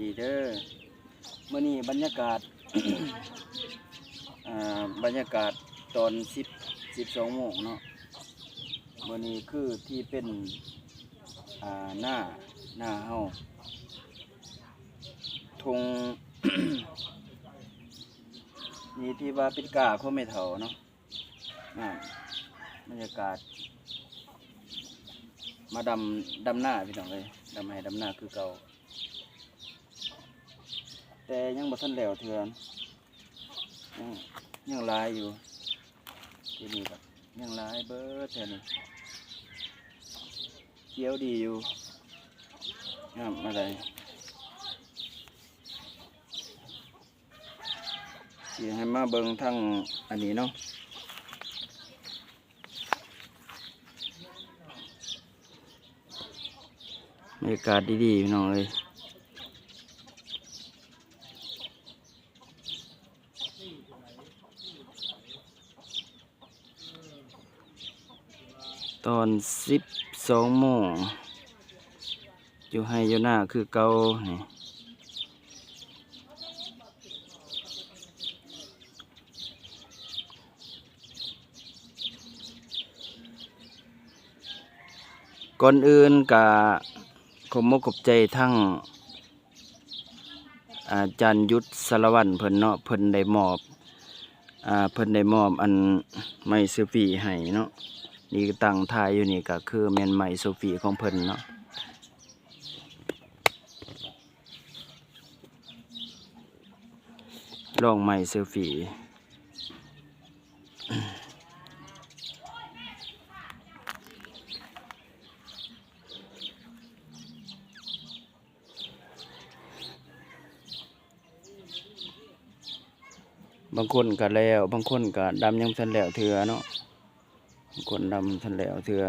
ດີເດີ ມື້ນີ້ບັນຍາກາດ ອ່າ ບັນຍາກາດຕອນສິບ ສິບສອງໂມງເນາະ. ມື້ນີ້ຄືທີ່ເປັນ ອ່າ ນາ ນາເຮົາ ທົ່ງ ນີ້ທີ່ວ່າເປັນກ້າຂອງແມ່ເຖົ້າເນາະ. ງາມ ບັນຍາກາດ ມາດຳ ດຳນາພີ່ນ້ອງເອີຍ ດຳໄຮ່ດຳນາຄືເກົ່າ ແຕ່ຍັງບໍ່ທັນແລ້ວເທື່ອ ຍັງ ຍັງຫຼາຍຢູ່ ທີ່ນີ້ກໍຍັງຫຼາຍເບີດແຖວນີ້ ຂຽວດີຢູ່ ງາມມາໄດ້. ຊິໃຫ້ມາເບິ່ງທາງອັນນີ້ເນາະ ບັນຍາກາດດີໆ ພີ່ນ້ອງເອີຍ. ຕອນສິບສອງໂມງ ຢູ່ໄຮ່ຢູ່ນາຄືເກົ່ານີ້. ກ່ອນອື່ນກະຂອບມົກຂອບໃຈທັງ ອາຈານຍຸດ ສາລະວັນ ເພິ່ນເນາະ ເພິ່ນໄດ້ມອບ ອາ ເພິ່ນໄດ້ມອບອັນໄມເຊລຟີໃຫ້ເນາະ. ນີ້ກໍຕັ້ງຖ່າຍຢູ່ນີ້ກໍຄືແມ່ນໄມເຊລຟີຂອງເພິ່ນເນາະ ລອງໄມເຊລຟີ. ບາງຄົນກະແລ້ວ ບາງຄົນກະດຳຍັງບໍ່ທັນແລ້ວເທື່ອເນາະ ບາງຄົນດຳບໍ່ທັນແລ້ວເທື່ອ.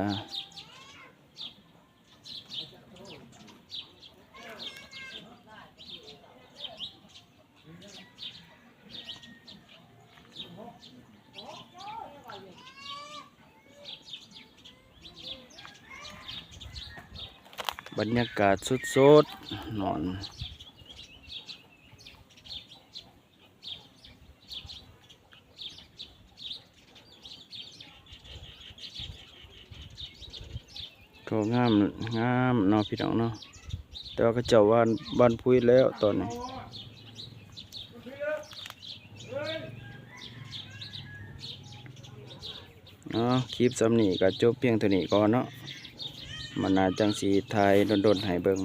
ບັນຍາກາດສົດໆ ນອນ ກໍງາມ ງາມເນາະພີ່ນ້ອງເນາະ ແຕ່ວ່າເຂົາເຈົ້າຫວ່ານ ຫວ່ານປຸ໋ຍແລ້ວຕອນນີ້. ເນາະ ຄລິບສ່ຳນີ້ກໍຈົບພຽງເທົ່ານີ້ກ່ອນເນາະ ມື້ໜ້າຈັ່ງຊິຖ່າຍດົນໆໃຫ້ເບິ່ງ.